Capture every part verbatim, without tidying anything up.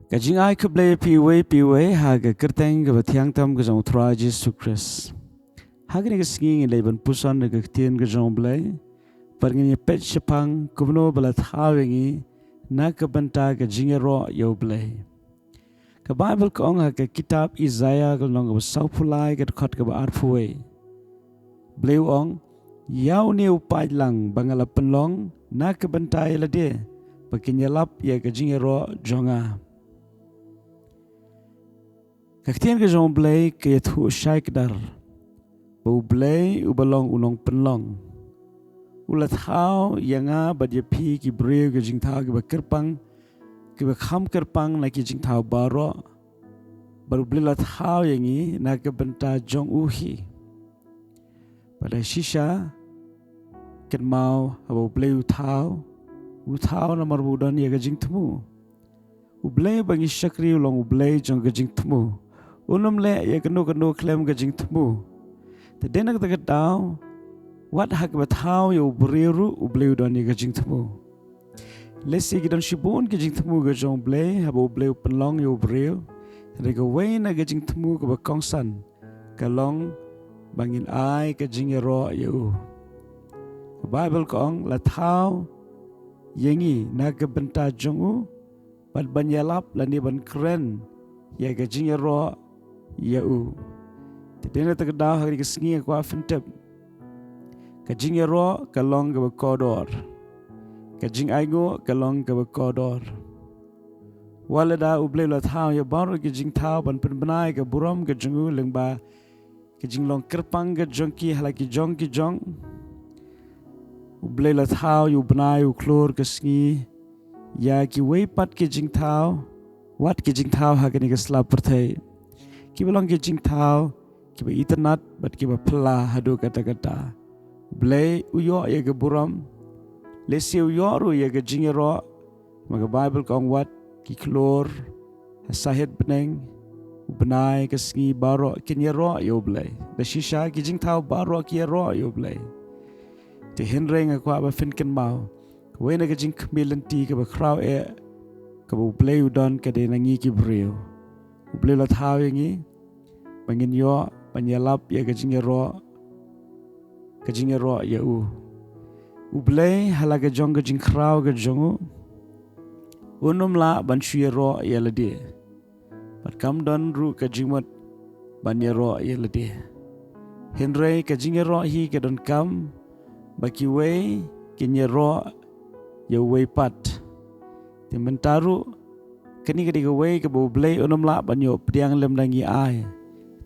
Ka jingai khublei ïa phi uwei pa uwei ha ka kyrteng kaba thiang tam ka jong u Trai Jisu Khrist. Ha kane ka sngi ngin leit ban puson na ka ktien ka jong u Blei. Bad ngin ïa peit shaphang kumno ba la thaw ïa ngi na ka bynta ka jingïaroh ïa u Blei. Ka Baibl ka ong ha ka kitab Isaïah ka lynnong kaba sawphew lai ka dkhot kaba arphew wei. Blei u ong, ïa une u paidlang ba nga la pynlong na ka bynta ïa lade, ba kin ïalap ïa ka jingïaroh jong nga. Ka ktien ka jong u Blei ka ïathuh shai kdar ba u Blei uba long u nongpynlong u la thaw ïa nga bad ïa phi ki briew ki jingthaw kiba kyrpang, kiba kham kyrpang na ki jingthaw baroh. Bad u Blei la thaw ïa ngi na ka bynta jong u hi. Bad shisha, kynmaw haba u Blei u thaw, u thaw namar ba u don ïa ka jingthmu. U Blei ba ngi shakri u long u Blei jong ka jingthmu. Un ym leh ïa kano kano khlem ka jingthmu. Te dei na kata ka daw, wat ha kaba thaw ïa u briew ruh u Blei u don ïa ka jingthmu. Lehse ki don shibun ki jingthmu ka jong u Blei haba u Blei u pynlong ïa u briew. Hynrei kawei na ka jingthmu kaba kongsan ka long ba ngin ai ka jingïaroh ïa u. Ka Baibl ka ong la thaw ïa ngi na ka bynta jong u, bad ban ïalap lane ban kren ïa ka jingïaroh ïa u. Te dei na kata ka daw ha kane ka sngi nga kwah phin tip, ka jingïaroh ka long kaba kordor. Ka jingainguh ka long kaba kordor. Wat lada u Blei u la thaw ïa baroh ki jingthaw ban pynbna ïa ka burom ka jong u lyngba ka jinglong kyrpang ka jong ki ha la ki jong ki jong. U Blei u la thaw ïa u bnai, u khlur, ka sngi, ïa kiwei pat ki jingthaw, wat ki jingthaw ha kane ka sla pyrthei. Kiba long ki jingthaw kiba itynnad bad kiba phylla haduh katta katta. U Blei u ïoh ïa ka burom. Lehse u ïoh ruh ïa ka jingïaroh. Ma ka Baibl ka ong wat ki khlur ha sahit bneng, u bnai, ka sngi, baroh kin ïaroh ïa u Blei. Da shisha ki jingthaw baroh ki ïaroh ïa u Blei. Te hynrei nga kwah ba phin kynmaw, kawei na ka jingkhmih lynti kaba khraw eh kaba u Blei u don ka dei na ngi ki briew. U Blei u la thaw ïa ngi ba ngin ïoh ban ïalap ïa ka jingïaroh, ka jingïaroh ïa u. U Blei ha la ka jong ka jingkhraw ka jong u, un ym lah ban shu ïaroh ïa lade. Bad kam don ruh ka jingmut ban ïaroh ïa lade. Hynrei ka jingïaroh hi ka donkam ba kiwei kin ïaroh ïa uwei pat. Te mynta ruh kane ka dei kawei kaba u Blei un ym lah ban ïoh pdiang lymda ngi ai.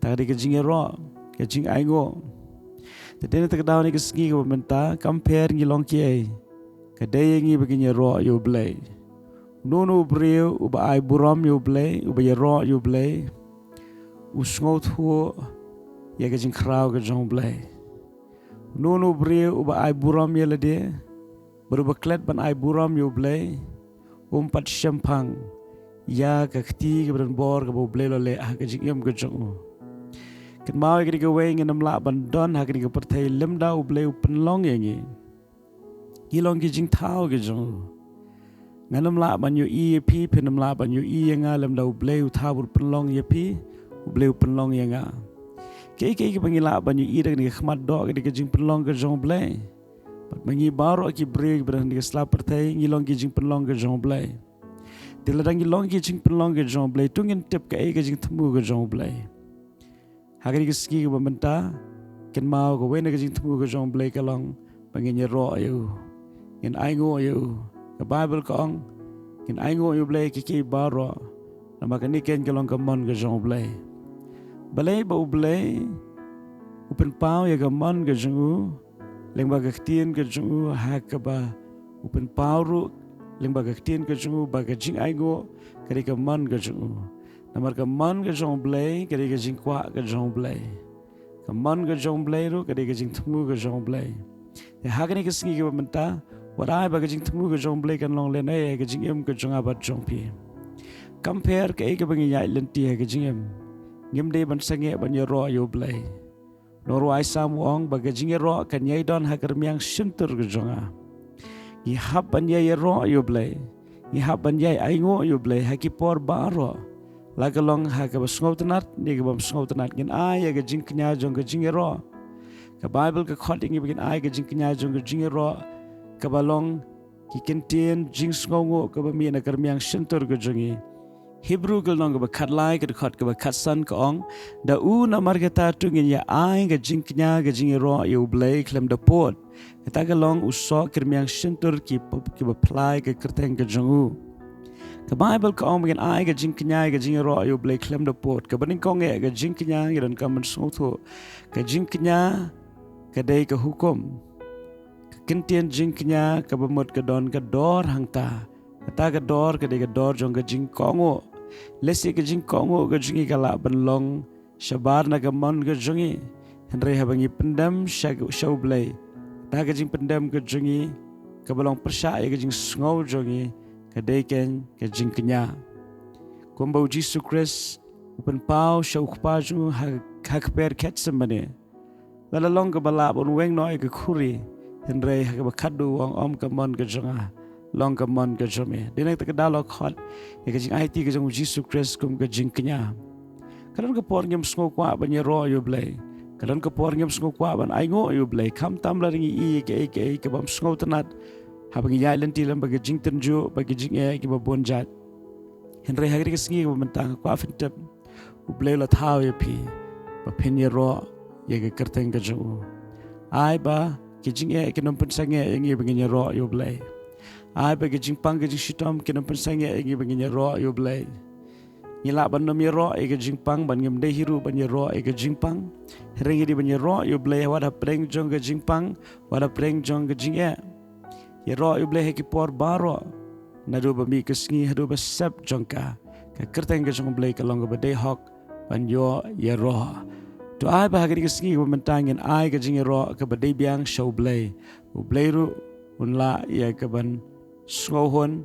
Kata ka dei ka jingïaroh, ka jingainguh. Te dei na kata ka daw ne ka sngi kaba mynta, kam pher ngi long kiei, ka dei ïa ngi ba ngin ïaroh ïa u Blei. Uno uno u briew uba ai burom ïa u Blei, uba ïaroh ïa u Blei, u sngewthuh ïa ka jingkhraw ka jong u Blei. Uno uno u briew uba ai burom ïa lade bad uba klet ban ai burom ïa u Blei, um pat shemphang ïa ka kti kaba donbor kaba u Blei u la leh ha ka jingim ka jong u. Kynmaw, ïa kane kawei ngin ym lah ban don ha kane ka pyrthei lymda u Blei u pynlong ïa ngi. Ngi long ki jingthaw ki jong u. Ngan ym lah ban ïohi ïa phi, phin ym lah ban ïohi ïa nga lymda u Blei u thaw bad u pynlong ïa phi, u Blei u pynlong ïa nga. Kaei kaei kaba ngi lah ban ïohi da kane ka khmat doh ka dei ka jingpynlong ka jong u Blei. Bad ma ngi baroh ki briew kiba don ha kane ka sla pyrthei ngi long ki jingpynlong ka jong u Blei. Te lada ngi long ki jingpynlong ka jong u Blei, to ngin tip kaei ka jingthmu ka jong u Blei. Ha kane ka sngi kaba mynta, kynmaw, kawei na ka jingthmu ka jong u Blei ka long ba ngin ïaroh ïa u. Ngin ainguh ïa u. Ka Baibl ka ong, ngin ainguh ïa u Blei ha kiei kiei baroh. Namar kane keiñ ka long ka mon ka jong u Blei. Balei ba u Blei u pynpaw ïa ka mon ka jong u lyngba ka ktien ka jong u, ha kaba u pynpaw ruh lyngba ka ktien ka jong u ba ka jingainguh ka dei ka mon ka jong u. Namar ka mon ka jong u Blei ka dei ka jingkwah ka jong u Blei. Ka mon ka jong u Blei ruh ka dei ka jingthmu ka jong u Blei. Te ha kane ka sngi kaba mynta, wat ai ba ka jingthmu ka jong u Blei kan long lehnoh ïa ka jingim ka jong nga bad jong phi. Kam pher kaei kaba ngi ïaid lynti ha ka jingim, ngim dei ban sangeh ban ïaroh ïa u Blei. U nongrwai Salm u ong ba ka jingïaroh kan ïai don ha ka rmiang shyntur ka jong nga. Ngi hap ban ïai ïaroh ïa u Blei. ngi hap ban ïai ainguh ïa U Blei ha ki por baroh. La ka long ha kaba sngewtynnat ne kaba ym sngewtynnat, ngin ai ïa ka jingkñia jong ka jingïaroh. Ka Baibl ka khot ïa ngi ba ngin ai ka jingkñia jong ka jingïaroh, kaba long ki kyntien jingsngewnguh kaba mih na ka rmiang shyntur ka jong ngi. Hebru ka lynnong kaba khatlai, ka dkhot kaba khatsan ka ong: Da u namar kata to ngin ïa ai ka jingkñia ka jingïaroh ïa U Blei khlem da pud. Kata ka long u soh ki rmiang shyntur ki p-, kiba plie ka kyrteng ka jong u. Ka Baibl ka ong ba ngin ai ka jingkñia ka jingïaroh ïa U Blei khlem da pud. Kaba nyngkong eh ka jingkñia ngi donkam ban sngewthuh. Ka jingkñia ka dei ka hukum. Ka kyntien jingkñia kaba mut ka don ka dor hangta. Kata ka dor ka dei ka dor jong ka jingkohnguh. Lehse ka jingkohnguh ka jong ngi ka lah ban long shabar na ka mon ka jong ngi. Hynrei haba ngi pyndem sha, sha U Blei, kata ka jingpyndem ka jong ngi kaba long pyrshah ïa ka jingsngew jong ngi, ka dei keiñ ka jingkñia. Kumba U Jisu Khrist u pynpaw sha U Kpa jong u ha, ha kper Gethsemane. Lada long kaba lah ba un weng noh ïa ka khuri, hynrei ha kaba khatduh u ong, ym ka mon ka jong nga, long ka mon ka jong me. Dei na kata ka daw la khot ïa ka jingaiti ka jong U Jisu Khrist kum ka jingkñia. Ka don ka por ngim sngew kwah ban ïaroh ïa U Blei. Ka don ka por ngim sngew kwah ban ainguh ïa U Blei. Khamtam lada ngi ïohi ïa kaei kaei kaba ym sngewtynnat, haba ngi ïaid lynti lem bad ka jingtynjuh bad ka jingeh kiba bun jait. Hynrei ha kane ka sngi kaba mynta nga kwah phin tip, U Blei u la thaw ïa phi ba phin ïaroh ïa ka kyrteng ka jong u. Ai ba ki jingeh kin ym pynsangeh ïa ngi ba ngin ïaroh ïa U Blei. Ai ba ki jingpang ki jingshitom kin ym pynsangeh ïa ngi ba ngin ïaroh ïa U Blei. Ngi lah ban ym ïaroh ïa ka jingpang, ban ngim dei hi ruh ban ïaroh ïa ka jingpang. Hynrei ngi dei ban ïaroh ïa U Blei wat hapdeng jong ka jingpang, wat hapdeng jong ka jingeh. Ïaroh ïa U Blei ha ki por baroh, naduh ba mih ka sngi haduh ba sep jong ka. Ka kyrteng ka jong U Blei ka long kaba dei hok ban ïoh ïaroh. To ai ba ha kane ka sngi kaba mynta ngin ai ka jingïaroh kaba dei biang sha U Blei. U Blei ruh un lah ïa ka ban sngewhun,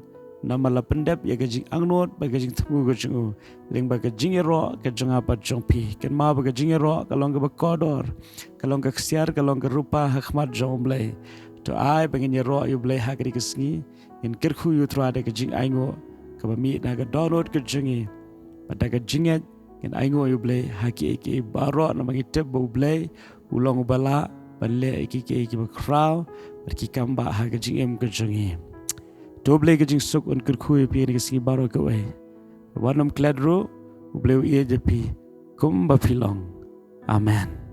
namar la pyndep ïa ka jingangnud bad ka jingthmu ka jong u lyngba ka jingïaroh ka jong nga bad jong phi. Kynmaw ba ka jingïaroh ka long kaba kordor, ka long ka ksiar, ka long ka rupa ha khmat jong U Blei. To ai ba ngin ïaroh ïa U Blei ha kane ka sngi, ngin kyrkhu ïa U Trai da ka jingainguh kaba mih na ka dohnud ka jong ngi bad da ka jingngeit. Ngin ainguh ïa U Blei ha kiei kiei baroh, namar ngi tip ba U Blei u long uba lah ban leh ïa kiei kiei kiba khraw bad ki kam bah ha ka jingim ka jong ngi. To U Blei ka jingsuk un kyrkhu ïa phi ha kane ka sngi baroh kawei. Wat nym klet ruh, U Blei u ïeit ïa phi kumba phi long. Amen.